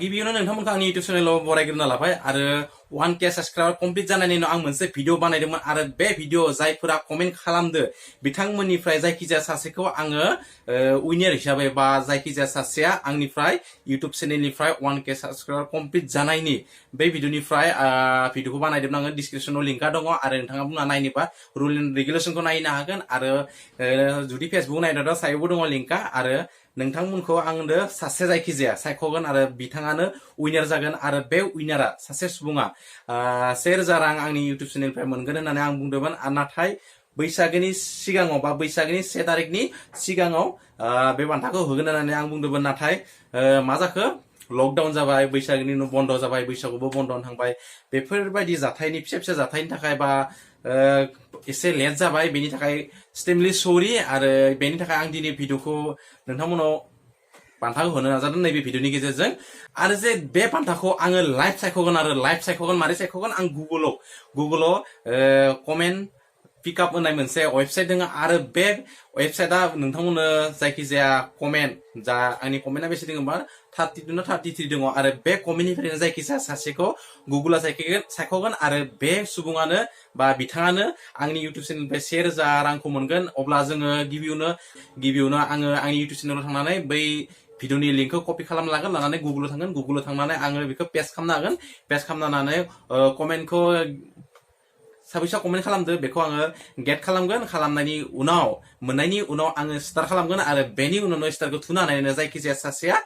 गिबियावनो नोंथांमोनखौ आंनि YouTube चेनेलाव बरायग्रोना लाबाय आरो 1K साबस्क्राइबार कमप्लिट जानायनि उनाव आं मोनसे भिडिअ बानायदोंमोन आरो बे भिडिअ जायफोरा कमेन्ट खालामदो बिथांमोननिफ्राय जायखिजाया सासेखौ आङो उइनार हिसाबै बा जायखिजाया सासेया आंनिफ्राय YouTube चेनेलनिफ्राय 1K साबस्क्राइबार कमप्लिट जानायनि बे भिडिअनिफ्राय भिडिअखौ बानायदोंमोन आङो डिसक्रिपशनाव लिंकआ दङ आरो नोंथाङा बुंना नायनोबा रुल एन्ड रेगुलेशनखौ नायनो हागोन आरो जुदि फेसबुक नायनोबा सायावबो दङ लिंकआ आरो नोंथांमोनखौ आंनो सासे जायखिजाया सायख'गोन आरो बिथाङानो उइनार जागोन आरो बे उइनारा सासे सुबुङा 1000 रां आंनि YouTube चेनेलनिफ्राय मोनगोन होननानै आं बुंदोंमोन नाथाय बैसागोनि सिगाङाव बा बैसागोनि 1 तारिखनि सिगाङाव बे बान्थाखौ होगोन होननानै आं बुंदोंमोन नाथाय मा जाखो लकडाउन जाबाय बैसागोनि बन्द जाबाय बैसागुबो बन्द'आव थांबाय बेफोरबायदि जाथायनि फिसा जाथायनि थाखाय बा एसे लेट जाबाय बेनि थाखाय स्टेमलि सरि आरो बेनि थाखाय आं दिनै भिडिअखौ नोंथांमोनाव बान्थाखौ होनो नाजादों नैबे भिडिअनि गेजेरजों आरो जे बे बान्थाखौ आङो लाइभ सायख'गोन आरो लाइभ सायख'गोन मारै सायख'गोन आं गुगोलाव कमेन्ट पिकआप होननाय मोनसे वेबसाइट दङ आरो बे वेबसाइटआ नोंथांमोननो जायखिजाया कमेन्ट जा आंनि कमेन्टआ बेसे दङ बा 32 ना 33 दङ आरो बे कमेन्टनिफ्रायनो जायखिजाया सासेखौ गुगोला सायख'गोन आरो बे सुबुङानो बा बिथाङानो आंनि YouTube चेनेलनिफ्राय 1000 रांखौ मोनगोन अब्ला जोङो गिबियावनो आङो आंनि YouTube चेनेलाव थांनानै बै भिडिअनि लिंकखौ कपि खालामना लागोन लानानै गुगोलाव थांनानै आङो बेखौ पेस्ट खालामनो हागोन पेस्ट खालामनानै कमेन्टखौ साबैसा कमेन्ट खालामदो बेखौ आङो गेट खालामनायनि उनाव मोननायनि उनाव आङो स्टार खालामगोन आरो बेनि उनावनो स्टारखौ थुना होनायनो जायखिजाया सासेया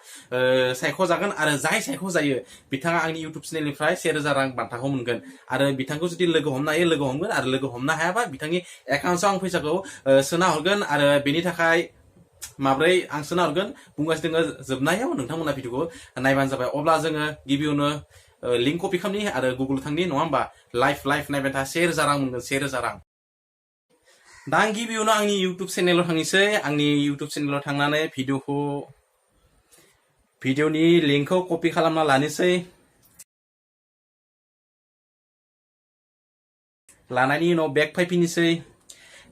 सायख'जागोन आरो जाय सायख'जायो बिथाङा आंनि YouTube चेनेलनिफ्राय 1000 रां बान्थाखौ मोनगोन आरो बिथांखौ जुदि लोगो हमनो हायो लोगो हमगोन आरो लोगो हमनो हायाबा बिथांनि एकाउन्टआव आं फैसाखौ सोना हरगोन आरो बेनि थाखाय माब्रै आं सोना हरगोन बुंगासिनो दङ जोबनायाव नोंथांमोना भिडिअखौ नायबानो जाबाय अब्ला जोङो गिबियावनो लिंक कपि खालामनि आरो गुगोल थांनि नङा होमबा लाइभ नायबाय था 1000 रां मोनगोन 1000 रां दा आं गिबियावनो आंनि YouTube चेनेलाव थांनोसै आंनि YouTube चेनेलाव थांनानै भिडिअनि लिंकखौ कपि खालामना लानोसै लानायनि उनाव बेक फैफिननोसै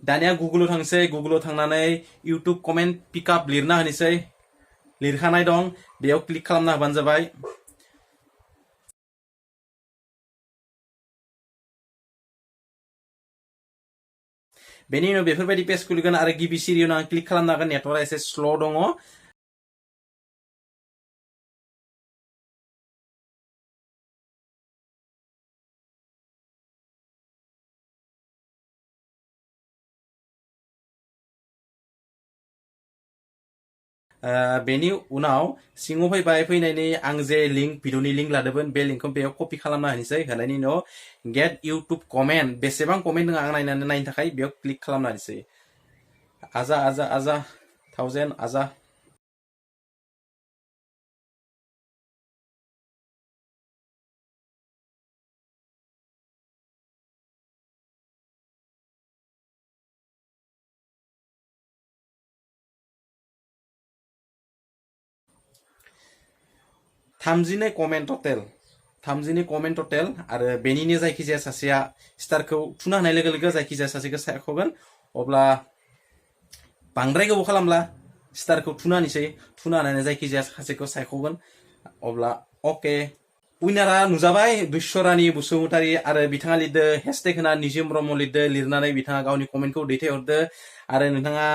दानिया गुगोलाव थांसै गुगोलाव थांनानै YouTube कमेन्ट पिकआप लिरना होनोसै लिरखानाय दं बेयाव क्लिक खालामना होबानो जाबाय बेनि उनाव बेफोरबायदि पेज खुलिगोन आरो गिबि सिरियावनो आं क्लिक खालामनो हागोन नेटवर्कआ एसे स्ल' दङ बेनि उनाव सिङाव फैनायनि आं जे भिडिअनि लिंक लादोंमोन बे लिंकखौ बेयाव कपि खालामना होनोसै होनायनि उनाव गेट YouTube कमेन्ट बेसेबां कमेन्ट दङ आं नायनो थाखाय बेयाव क्लिक खालामना होनोसै आजा 1000 आजा थामजिनै कमेन्ट टटेल आरो बेनिनो जायखिजाया सासेया स्टारखौ थुना होनाय लोगो लोगो जायखिजाया सासेखौ सायख'गोन अब्ला बांद्राय गोबाव खालामला स्टारखौ थुना होनानै जायखिजाया सासेखौ सायख'गोन अब्ला अके उइनारा नुजाबाय दुइस्वरानि बसुमतारी आरो बिथाङा लिरदो हेशटेग होना निजोम ब्रह्म लिरनानै बिथाङा गावनि कमेन्टखौ दैथायहरदो आरो नोंथाङा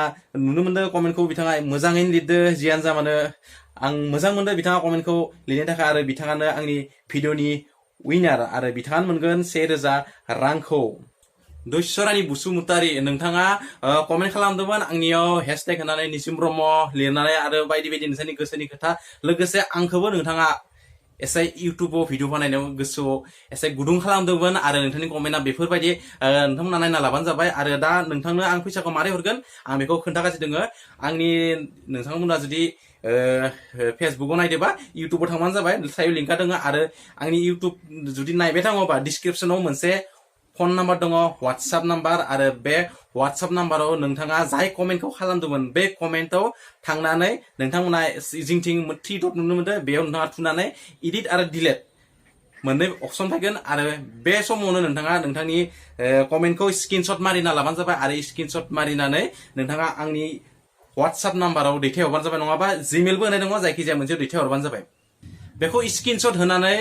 नुनो मोनदो कमेन्टखौ बिथाङा मोजाङैनो लिरदो जियानो जा मानो आं मोजां मोनदो बिथाङा कमेन्टखौ लिरनो थाखाय आरो बिथाङानो आंनि भिडिअनि उइनार आरो बिथाङानो मोनगोन 1000 रांखौ दुइस्वरानि बसुमतारी नोंथाङा कमेन्ट खालामदोंमोन आंनियाव हेशटेग होनानै निजोम ब्रह्म लिरनानै आरो बायदि नोंसोरनि गोसोनि खोथा लोगोसे आंखौबो नोंथाङा एसे इउटुबाव भिडिअ बानायनायाव गोसोआव एसे गुदुं खालामदोंमोन आरो नोंथांनि कमेन्टआ बेफोरबायदि नोंथांमोना नायना लाबानो जाबाय आरो दा नोंथांनो आं फैसाखौ मारै हरगोन आं बेखौ खोन्थागासिनो दङ आंनि नोंथांमोना जुदि फेसबुकाव नायदोबा इउटुबाव थांबानो जाबाय सायाव लिंकआ दङ आरो आंनि इउटुब जुदि नायबाय थाङोबा डिसक्रिपशनाव मोनसे फन नाम्बार दङ WhatsApp नाम्बार आरो बे WhatsApp नाम्बाराव नोंथाङा जाय कमेन्टखौ खालामदोंमोन बे कमेन्टआव थांनानै नोंथांमोना जिंथिं 3 डट नुनो मोनदों बेयाव नोंथाङा थुनानै एडिट आरो डिलेट मोननै अपसन फैगोन आरो बे समावनो नोंथाङा नोंथांनि कमेन्टखौ स्क्रिनशट मारिना लाबानो जाबाय आरो स्क्रिनशट मारिनानै नोंथाङा आंनि WhatsApp नाम्बाराव दैथायहरबानो जाबाय नङाबा जिमेलबो होनाय दङ जायखिजाया मोनसे दैथायहरबानो जाबाय बेखौ स्क्रिनशट होनानै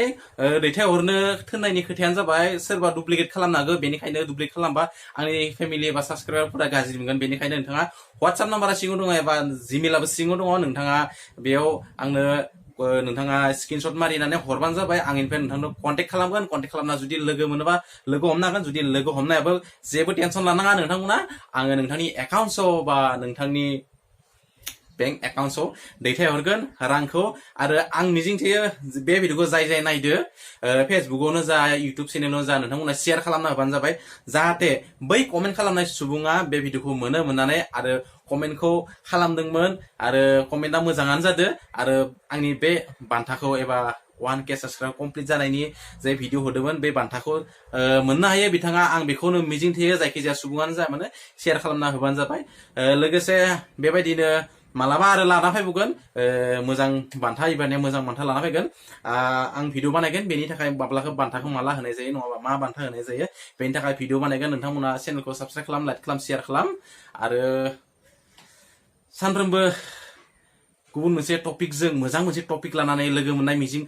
दैथायहरनो थिननायनि खोथायानो जाबाय सोरबा डुप्लिकेट खालामनो हागौ बेनिखायनो डुप्लिकेट खालामबा आंनि फेमिलि एबा साबस्क्राइबारफोरा गाज्रि मोनगोन बेनिखायनो नोंथाङा WhatsApp नाम्बारा सिङाव दङ एबा जिमेलाबो सिङाव दङ नोंथाङा बेयाव आंनो नोंथाङा स्क्रिनशट मारिनानै हरबानो जाबाय आंनिफ्राय नोंथांनो कन्टेक्ट खालामगोन कन्टेक्ट खालामना जुदि लोगो मोनोबा लोगो हमनो हागोन जुदि लोगो हमनो हायाबो जेबो टेनसन लानाङा नोंथांमोना आङो नोंथांनि एकाउन्टसआव बा नोंथांनि बेंक एकाउन्टसआव दैथायहरगोन रांखौ आरो आं मिजिंथियो बे भिडिअखौ जाय जाय नायदो फेसबुकआवनो जा इउटुब चेनेलावनो जा नोंथांमोना शेयार खालामना होबानो जाबाय जाहाथे बै कमेन्ट खालामनाय सुबुङा बे भिडिअखौ मोननानै आरो कमेन्टखौ खालामदोंमोन आरो कमेन्टआ मोजाङानो जादो आरो आंनि बे बान्थाखौ एबा 1K साबस्क्राइब कमप्लिट जानायनि जे भिडिअ होदोंमोन बे बान्थाखौ मोननो हायो बिथाङा आं बेखौनो मिजिंथियो जायखिजाया सुबुङानो जा माने शेयार खालामना होबानो जाबाय लोगोसे बेबायदिनो मालाबा आरो लाना फैबावगोन मोजां बान्था एबारनिया मोजां बान्था लाना फैगोन आं भिडिअ बानायगोन बेनि थाखाय माब्लाखौ बान्थाखौ माला होनाय जायो नङाबा मा बान्था होनाय जायो बेनि थाखाय भिडिअ बानायगोन नोंथांमोना चेनेलखौ साबस्क्राइब खालाम लाइक खालाम शेयार खालाम आरो सानफ्रोमबो गुबुन मोनसे टपिकजों मोजां मोनसे टपिक लानानै लोगो मोननाय मिजिं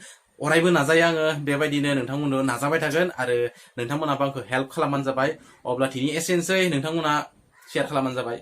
अरायबो नाजायो आङो बेबायदिनो नोंथांमोननो नाजाबाय थागोन आरो नोंथांमोनाबो आंखौ हेल्प खालामबानो जाबाय अब्ला दिनै एसेनोसै नोंथांमोना शेयार खालामबानो जाबाय